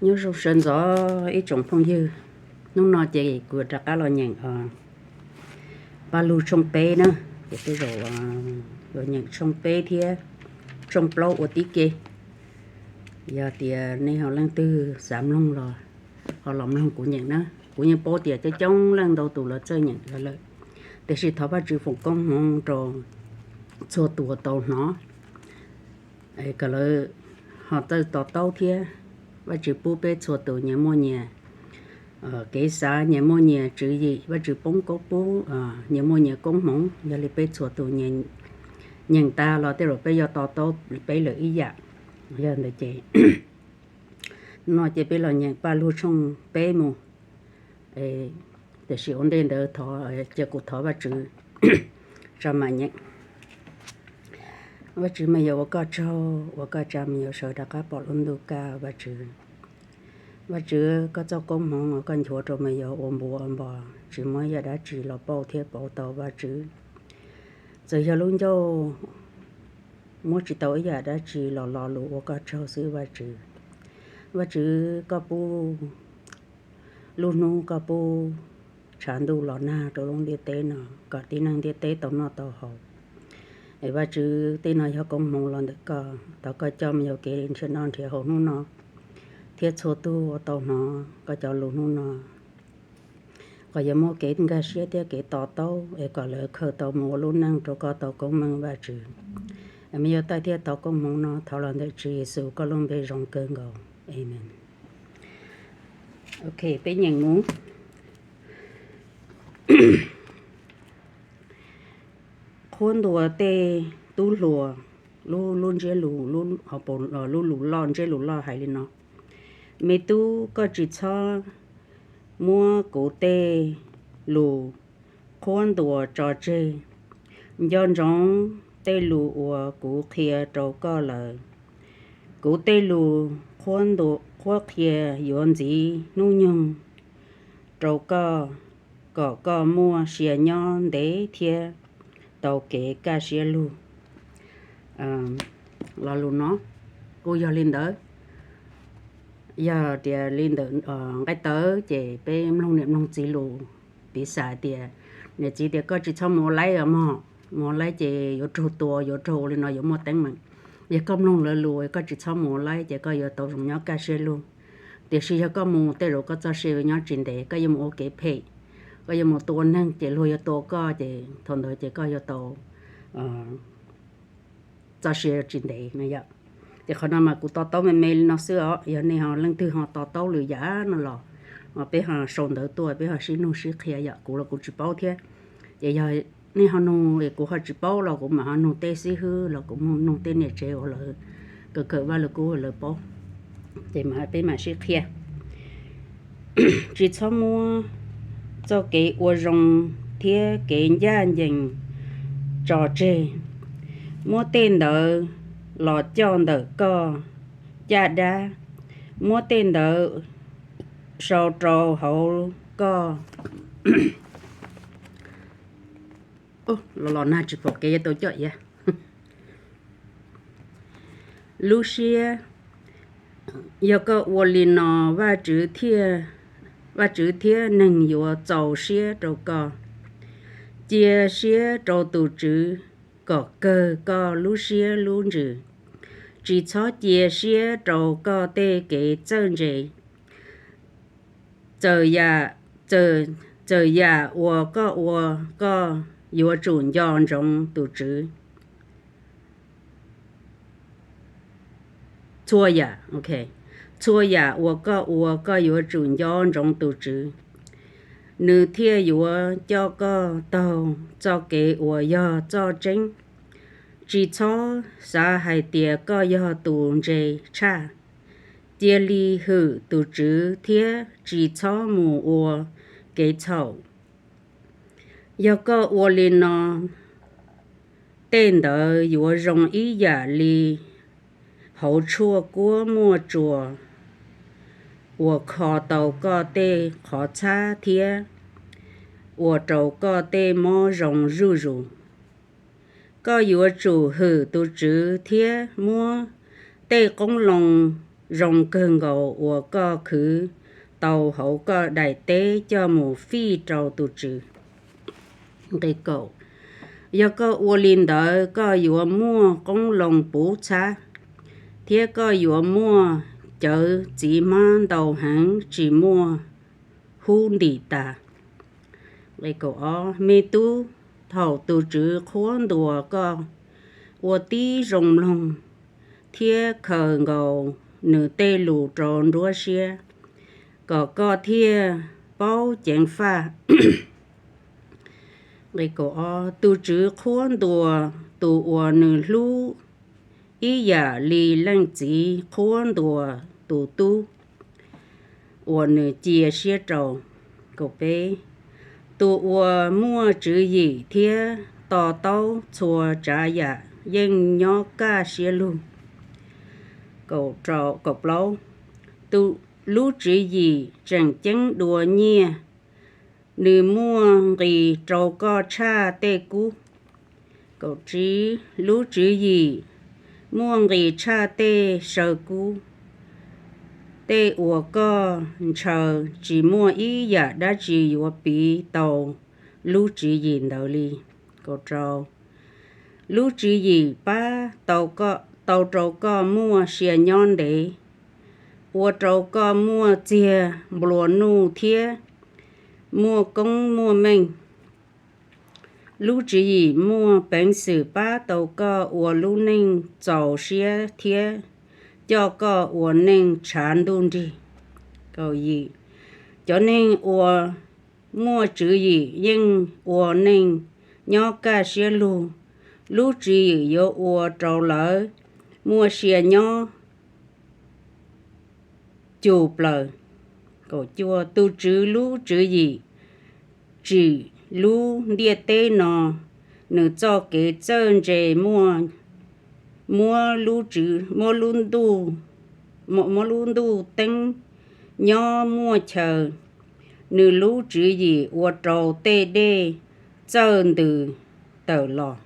Nyob zoo sawv ntxov ib tsoom phooj ywg, hnub no ces kuv rov qab los nyeem Paj Lug tshooj peb na, ces tej zaum yuav nyeem tshooj peb thiab tshooj plaub ua tib ke. Yog tias nej ho leej twg xav mloog los ho los mloog kuv nyeem na. Kuv yeej paub tias coob coob leej ntau tus los txawj nyeem los lawm, tiam sis thov Vajtswv foom koob hmoov rau txhua tus uas tau hnov, kom lawv ho txawj to taub thiab. Vajtswv pub peb txhua tus nyias muaj nyias kev xav, nyias muaj nyias tswv yim, Vajtswv poob koob pub nyias muaj nyias koob hmoov. Yog li peb txhua tus nyeem tag los tej zaum peb yuav to taub peb lawm ib yam. Yog ntawd ces no ces peb los nyeem Paj Lug tshooj peb mus. Tiam sis ua ntej ntawd cia kuv thov Vajtswv tsa mam nyeem. Vajtswv, mas yog ua koj tsaug, ua koj tsa mas yuav sawv rov qab pom lub ntuj kaj. Vajtswv, Vajtswv, koj txoj koob hmoov uas koj nchuav rau mas yog ua npua ua npos, tsis muaj ib yam dab tsi los pauj thiab pauv tau Vajtswv. Txawm yog lub ncauj muab tsis tau ib yam dab tsi los lo lus ua koj tsaug xwb Vajtswv. Vajtswv, koj pub lub hnub, koj pub tshav ntuj los nag rau lub ntiaj teb no kom tib neeg ntiaj teb tau noj tau haus. Es Vajtswv, tej no yog koob hmoov los ntawm koj, thov koj coj mas yog kev nrhiav noj nrhiav haus hnub no thiab txhua tug uas tau hnov koj cov lus hnub no, kom yuav muaj kev nkag siab thiab kev to taub es kom lawv khaws tau mus ua lub neej rau koj tau koob meej Vajtswv. Es mas yog taij thiab tau koob hmoov no thov los ntawm Tswv Yexus koj lub npe zoo kawg nkaus. Amees. Ok, peb nyeem mus. Qhuab ntuas tej tub hluas, lub, lub ntsiab lus, lub, lub lus loj, ntsiab lus loj hais li no: Me tub, koj tsis txhob muab kuv tej lus qhuab ntuas tso tseg. Nco ntsoov tej lus uas kuv qhia rau koj lawm. Kuv tej lus qhuab qhia yuav ntxiv hnub nyoog rau koj, kom koj muaj sia nyob ntev thiab tau kev kaj siab lug. Lo lus no kuj yog li ntawd. Yog tias li ntawm nqaij tawv ces peb mloog niam mloog txiv lus, piv xam tias niam txiv tias koj tsis txhob mus ua laib os mog, mus ua laib ces yuav raug tua, yuav raug ua li no, yuav muaj teeb meem. Yog koj mloog lawv lus, koj tsis txhob mus ua laib ces koj yuav tau zoo nyob kaj siab lug. Tiam sis yog koj mus, tej zaum koj txoj sia yuav nyob tsis ntev, koj yuav mus ua kev phem, koj yuav mus tua neeg ces luag yuav tua koj ces thaum ntawd ces koj yuav tau txoj sia tsis ntev no yom. Ces qhov no mas kuv to taub me me li no xwb os. Yog nej ho leej twg ho to taub lwm yam no los peb ho sau ntawv tuaj peb ho sib nug sib qhia yom, kuv los kuv tsis paub thiab. Ces yog nej ho nug es kuv ho tsis paub los kuv mam ho nug tej xib hwb los kuv nug tej niam tsev uas lawv kawm kawm Vaj Lug Kub lawv paub, ces peb mam sib qhia. Tsis txhob muab txoj kev ua zoo thiab kev ncaj ncees tso tseg. Muab tej ntawd los coj ntawm koj caj dab, muab tej ntawd sau rau hauv koj los los nag tsis pom kev yuav tau coj iav lub siab. Yog koj ua li no, Vajtswv thiab, Vajtswv thiab neeg yuav txaus siab rau koj. Cia siab rau tus Tswv kom kawg koj lub siab lub ntsws. Tsis txhob cia siab rau koj tej kev txawj ntse. Txawm yam, txawm yam uas koj ua, koj yuav tsum nco ntsoov tus Tswv. Txhua yam, txhua yam uas koj ua, koj yuav tsum nco ntsoov tus Tswv. Nws thiaj yuav coj koj taug txoj kev uas yog txoj tseeb. Tsis txhob xav hais tias koj yog tus ntse tshaj. Cia li hwm tus Tswv thiab tsis txhob mus ua kev txhaum. Yog koj ua li no, tej ntawd yuav zoo ib yam li hauv tshuaj kuab muaj tsuas uas kho tau koj tej qhov txhab thiab ua rau koj tej mob zoo zuj zus. Koj yuav tsum hwm tus Tswv thiab muab tej qoob loo zoo kawg nkaus uas koj khwv tau hauv koj daim teb coj mus fij rau tus Tswv. Yog koj ua li ntawd, koj yuav muaj qoob loo puv txhab, thiab koj yuav muaj cawv txiv hmab ntau heev tsis muaj hub ntim tas. Me tub, thaum tus Tswv qhuab ntuas koj, ua tib zoo mloog thiab khaws nkaus nws tej lus rau nruab siab, kom koj thiaj paub ceev faj. Tus Tswv qhuab ntuas tus uas nws hlub ib yam li leej txiv qhuab ntuas tus tub uas nws cia siab rau. Tus uas muaj tswv yim thiab to taub txhua tsav yam yeej nyob kaj siab lug. Lub tswv yim tseem ceeb dua nyiaj, nws muaj nqis rau koj tshaj tej kub. Lub tswv yim muaj nqis tshaj tej saw kub. Tej uas koj ntshaw tsis muaj ib yam dab tsi yuav piv tau lub tswv yim ntawd li. Lub tswv yim pab tau rau koj muaj sia nyob ntev, ua rau koj muaj txiag nplua nuj thiab muaj koob muaj meej. Lub tswv yim muaj peev xwm pab tau koj ua lub neej txaus siab thiab coj koj ua neej tshav ntuj nrig. Cov neeg uas muaj tswv yim yeej ua neej nyob kaj siab lug. Lub tswv yim yuav ua rau lawv muaj sia nyob cum plaws. Tus Tswv lub tswv yim tsim lub ntiaj teb no, nws txoj kev txawj ntse muaj, muab lub ntuj teeb nyob muaj chaw. Nws lub tswv yim ua rau tej dej txawj ntws tawm los,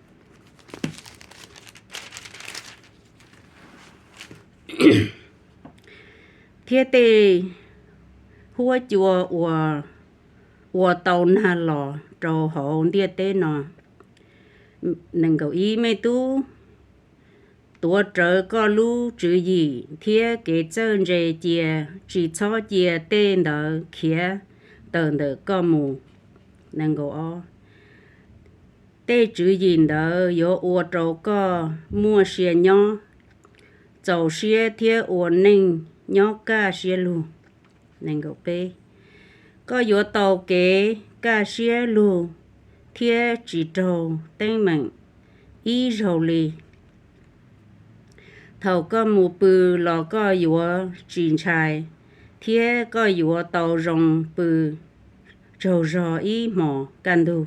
thiab tej huab cua ua tau nag los rau hauv ntiaj teb no. Me tub, tuav rawv koj lub tswv yim thiab kev txawj ntse cia, tsis txhob cia tej ntawd khiav tawm ntawm koj mus. Tej tswv yim ntawd yuav ua rau koj muaj sia nyob, txaus siab thiab ua neej nyob kaj siab lug. Koj yuav tau kev kaj siab lug thiab tsis raug teeb meem ib zaug li. Thaum koj mus pw los koj yuav tsis ntshai, thiab koj yuav tau zoo pw tsaug zog ib hmos kaj ntug.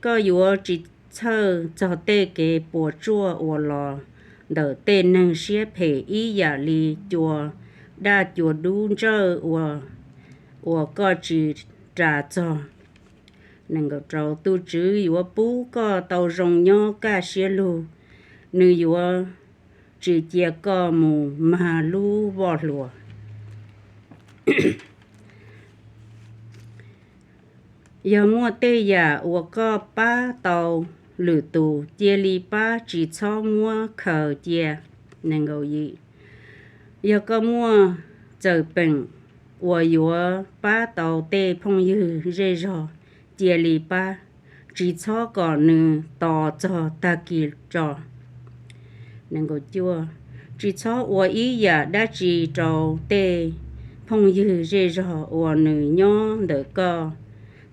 Koj yuav tsis txhawj txog tej kev puas tsuaj uas los ntawm tej neeg siab phem ib yam li cua daj cua dub ntsawj uas koj tsis ras txog. Tus Tswv yuav pub koj tau zoo nyob kaj siab lug, nws yuav tsis cia koj mus mag lub voj hlua. Yog muaj tej yam uas koj pab tau lwm tus, cia li pab, tsis txhob muab khaws cia. Yog koj muaj txawm peem uas yuav pab tau tej phooj ywg zej zog, cia li pab, tsis txhob kom nws tos txog tag kis tso. Tsis txhob ua ib yam dab tsi rau tej phooj ywg zej zog uas nws nyob ntawm koj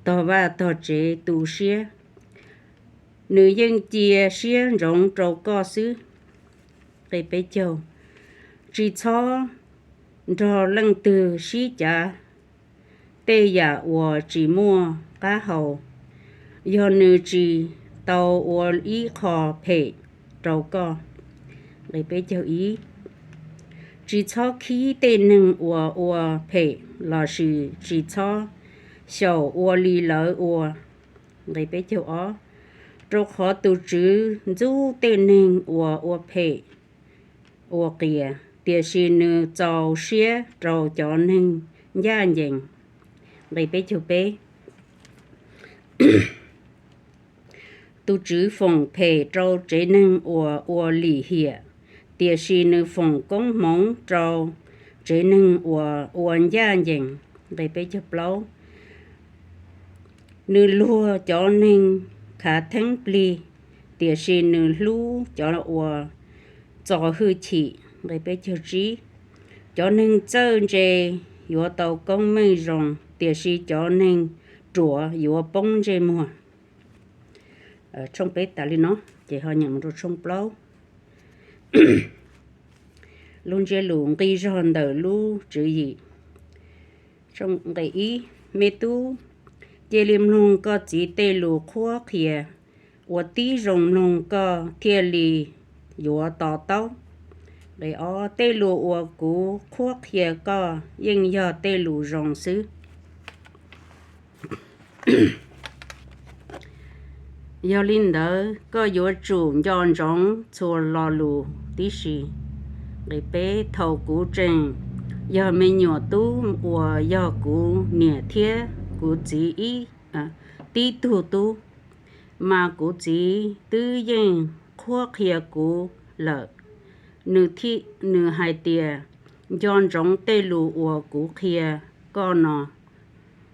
tog vaj tog tsev tu siab, nws yeej cia siab ntsoov rau koj xwb. Tsis txhob nrog leej twg sib cav tej yam uas tsis muaj qab hau, yog nws tsis tau ua ib qho phem rau koj. Tsis txhob khib tej neeg uas ua phem, lossis tsis txhob xyaum ua li lawv ua. Rau qhov tus Tswv ntxub tej neeg uas ua phem ua qias, tiam sis nws txaus siab rau cov neeg ncaj ncees. Nqe peb caug peb. Tus Tswv foom phem rau tsev neeg uas ua lim hiam, tiam sis nws foom koob hmoov rau tsev neeg uas ua ncaj ncees. Nqe peb caug plaub. Nws luag cov neeg khav theeb plig, tiam sis nws hlub cov uas txo hwj chim. Nqe peb caug tsib. Cov neeg txawj ntse yuav tau koob meej zoo, tiam sis cov neeg ruam yuav poob ntsej muag. Tshooj peb tas li no, ces ho nyeem mus rau tshooj plaub. Lub ntsiab lus nqi zog ntawm lub tswv yim. Nqe ib, me tub, cia li mloog koj txiv tej lus qhuab qhia, ua tib zoo mloog koj thiaj li yuav to taub. Nqe ob, tej lus uas kuv qhuab qhia koj yeej yog tej lus zoo xwb. Yog li ntawd, koj yuav tsum nco ntsoov txhua lo lus tib si. Nqe peb, thaum kuv tseem yog me nyuam tub uas yog kuv niam thiab kuv txiv ib, tib tug tub, mas kuv txiv twb yeej qhuab qhia kuv lawm. Nws, nws hais tias, nco ntsoov tej lus uas kuv qhia koj no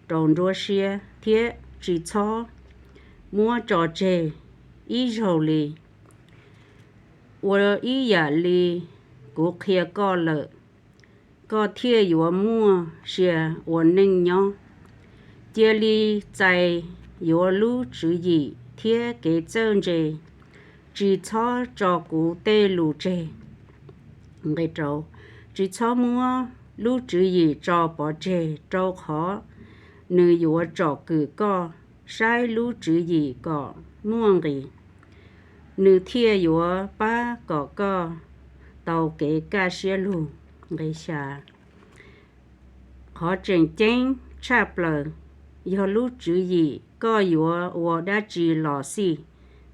rau nruab siab thiab tsis txhob muab tso tseg ib zaug li. Ua ib yam li kuv qhia koj lawm, koj thiaj yuav muaj sia ua neej nyob. Cia li txais yuav lub tswv yim thiab kev txawj ntse, tsis txhob tso kuv tej lus tseg. Nqe rau, tsis txhob muab lub tswv yim tso pov tseg, rau qhov nws yuav tsom kwm koj. Saib lub tswv yim kom muaj nqis, nws thiaj yuav pab kom koj tau kev kaj siab lug. Nqe xya, qhov tseem ceeb tshaj plaws yog lub tswv yim koj yuav ua dab tsi los xij,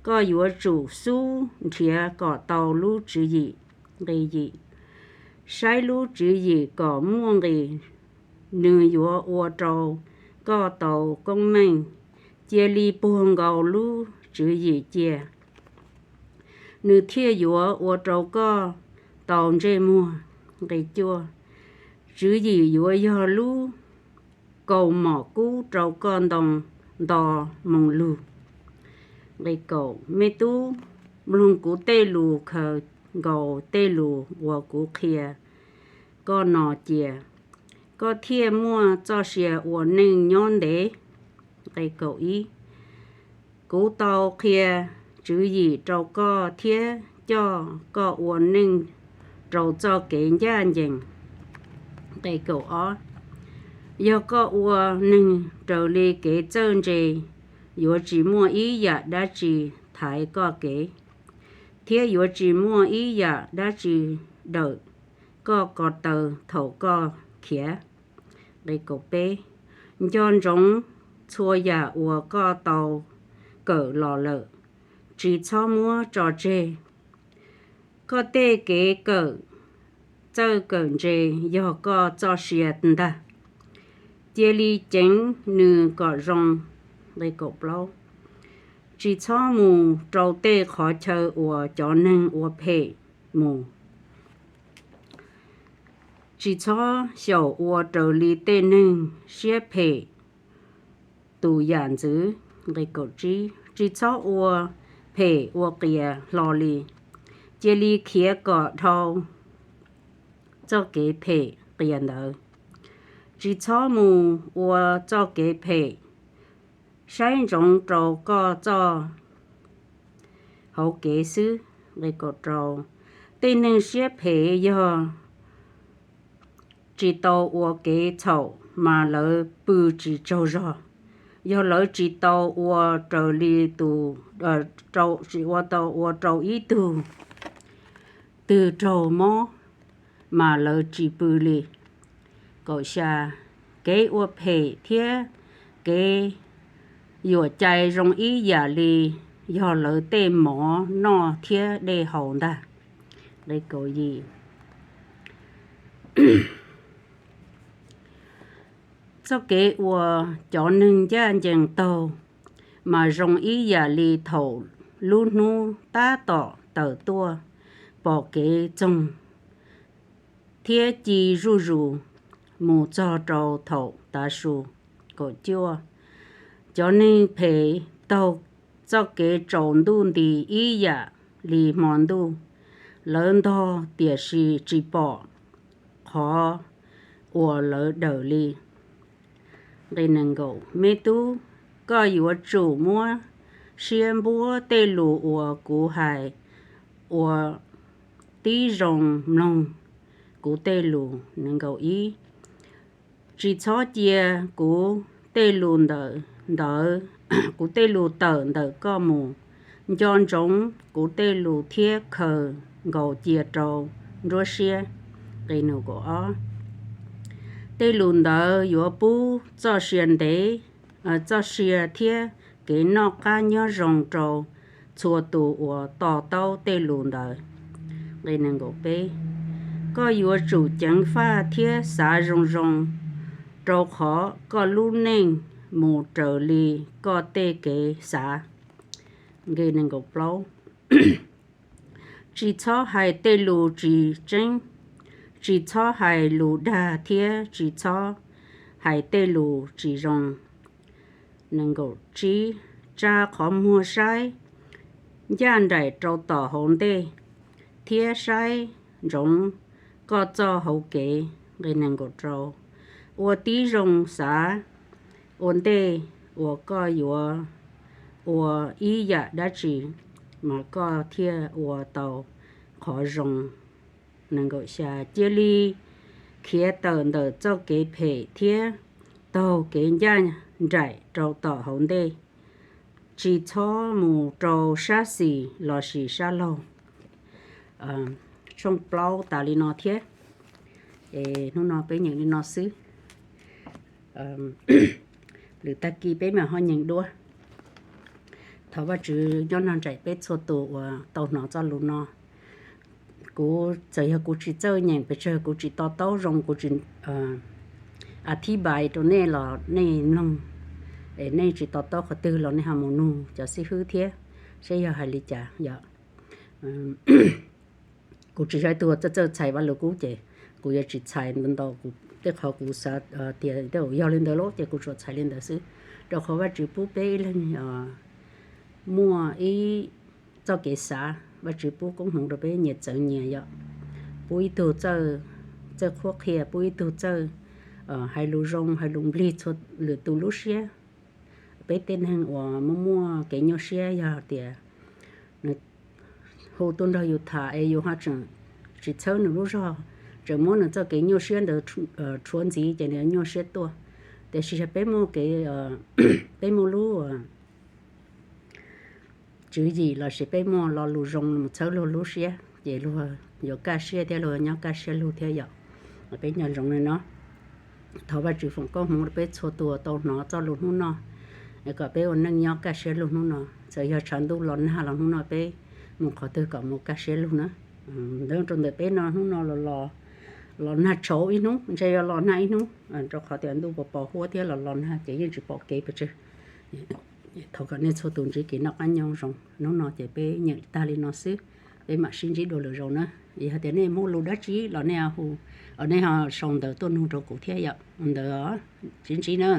koj yuav tsum xub nrhiav kom tau lub tswv yim. Nqe yim, saib lub tswv yim kom muaj nqis, nws yuav ua rau koj tau koob meej. Cia li puag nkaus lub tswv yim cia, nws thiaj yuav ua rau koj tau ntsej muag. Nqe cuaj, tswv yim yuav yog lub kaus mom kub rau koj ntoo nto moo lug. Nqe kaum, me tub, mloog kuv tej lus khaws nkaus tej lus uas kuv qhia koj no cia, koj thiaj muaj txoj sia ua neej nyob ntev. Nqe kaum ib, kuv tau qhia tswv yim rau koj thiab coj koj ua neej rau txoj kev ncaj ncees. Nqe kaum ob, yog koj ua neeg raws li kev txawj ntse, yuav tsis muaj ib yam dab tsi thaiv koj kev, thiab yuav tsis muaj ib yam dab tsi dawm koj ko taw thaum koj khiav. Nqe kaum peb, nco ntsoov txhua yam uas koj tau kawm los lawm, tsis txhob muab tso tseg. Koj tej kev kawm txawj kawm ntse yog koj txoj sia ntag. Cia li ceev nws kom zoo. Nqe kaum plaub, tsis txhob mus rau tej qhov chaw uas cov neeg ua phem mus. Tsis txhob xyaum ua raws li tej neeg siab phem tus yam ntxwv. Nqe kaum tsib, tsis txhob ua phem ua qias hlo li. Cia li khiav kom dhau txoj kev phem qias ntawd. Tsis txhob mus ua txoj kev phem. Saib ntsoov rau koj txoj hauv kev xwb. Nqe kaum rau, tej neeg siab phem yog tsis tau ua kev txhaum, mas lawv pw tsis tsaug zog. Yog lawv tsis tau ua raws li tus, tsis ua tau ua rau ib tug twg raug mob, mas lawv tsis pw li. Kaum xya, kev ua phem thiab kev yuam cai zoo ib yam li yog lawv tej mov noj thiab dej haus ntag. Nqe kaum yim, Txoj kev uas cov neeg ncaj ncees taug mas zoo ib yam li thaum lub hnub tab tom tawm tuaj pom kev txoog thiab ci zuj zus mus txog rau thaum tav su. Kaum cuaj, cov neeg phem taug txoj kev tsaus ntuj nti ib yam li hmo ntuj, lawv ntog tiam sis tsis pom qhov uas lawv dawm li. Nqe nees nkaum, me tub, koj yuav tsum muab siab npuab tej lus uas kuv hais, ua tib zoo mloog kuv tej lus. Nees nkaum ib, tsis txhob cia kuv tej lus ntawm, ntawm, kuv tej lus tawm ntawm koj mus, nco ntsoov kuv tej lus thiab khaws nkaus cia rau nruab siab. Nqe nees nkaum ob, tej lus ntawd yuav pub txoj sia ntev, txoj sia thiab kev noj qab nyob zoo rau txhua tus uas to taub tej lus ntawd. Nqe nees nkaum peb, koj yuav tsum ceev faj thiab xav zoo zoo, rau qhov koj lub neej mus raws li koj tej kev xav. Nqe nees nkaum plaub, tsis txhob hais tej lus tsis tseeb, tsis txhob hais lus dag thiab tsis txhob hais tej lus tsis zoo. Nees nkaum tsib, tsa qhov muag saib ncaj nraim rau tom hauv ntej, thiab saib ntsoov koj txoj hauv kev. Nqe nees nkaum rau, ua tib zoo xav ua ntej uas koj yuav ua ib yam dab tsi mas koj thiaj ua tau qhov zoo. Nees nkaum xya, cia li khiav tawm ntawm txoj kev phem thiab taug kev ncaj nraim rau tom hauv ntej, tsis txhob mus rau sab xis lossis sab laug. Tshooj plaub tas li no thiab. Es hnub no peb nyeem li no xwb. Lwm tag kis peb mam ho nyeem dua. Thov Vajtswv nyob nrog nraim peb txhua tus uas tau hnov txoj lus no. Kuv txawm yog kuv tsis txawj nyeem pes tsawg, kuv tsis to taub zoo, kuv tsis a thib npais rau nej los nej mloog, es nej tsis to taub qhov twg los nej ho mus nug cov xib hwb thiab, seb yog hais li cas yom. Kuv tsis yog ib tug txawj txawj txhais Vajluskub ces kuv yuav tsis txhais ntau ntau, kuv tej qhov kuv xav tias tej zaum yog li ntawd lauj ces kuv tsuas txhais li ntawd xwb. Rau qhov Vajtswv pub peb ib leeg muaj ib txoj kev xav, Vajtswv pub koob hmoov rau peb nyias txawv nyias yom. Pub ib tug txawj qhuab qhia, pub ib tug txawj hais lus zoo hais lus nplig txhua lwm tus lub siab. Peb tej neeg uas muaj muaj kev nyuaj siab yog tias nws hu tuaj nrog yus tham es yus ho tseem tsis txhawb nws lub zog, tseem muab nws txoj kev nyuaj siab ntawd rhuav ntxiv ces nws nyuaj siab tuaj. Tiam sis yog peb muaj kev, peb muaj lub tswv yim lossis peb muaj lo lus zoo mus txhawb luag lub siab ces luag yuav kaj siab thiab luag nyob kaj siab lug thiab yom. Peb nco ntsoov li no. Thov Vajtswv foom koob hmoov rau peb txhua tus tau hnov txoj lus hnub no, es kom peb ua neej nyob kaj siab lug hnub no. Txawm yog tshav ntuj los nag los hnub no peb mus qhov twg kom mus kaj siab lug na. Ntawd rau ntawm peb no hnub no los, los nag tshauv ib hnub, ntshe yuav los nag ib hnub, rau qhov tias ntuj pos pos huab thiab los los nag ces yeej tsis pom kev pes tsawg. Thov kom nej txhua tus ntsib kev noj qab nyob zoo. Hnub no ces peb nyeem tag li no xwb, peb mam sib ntsib dua lwm zaus na. Yog tias nej muaj lus dab tsi los nej hu, nej ho sau ntawv tuaj nug rau kuv thiab yom. Ntawd, sib ntsib na.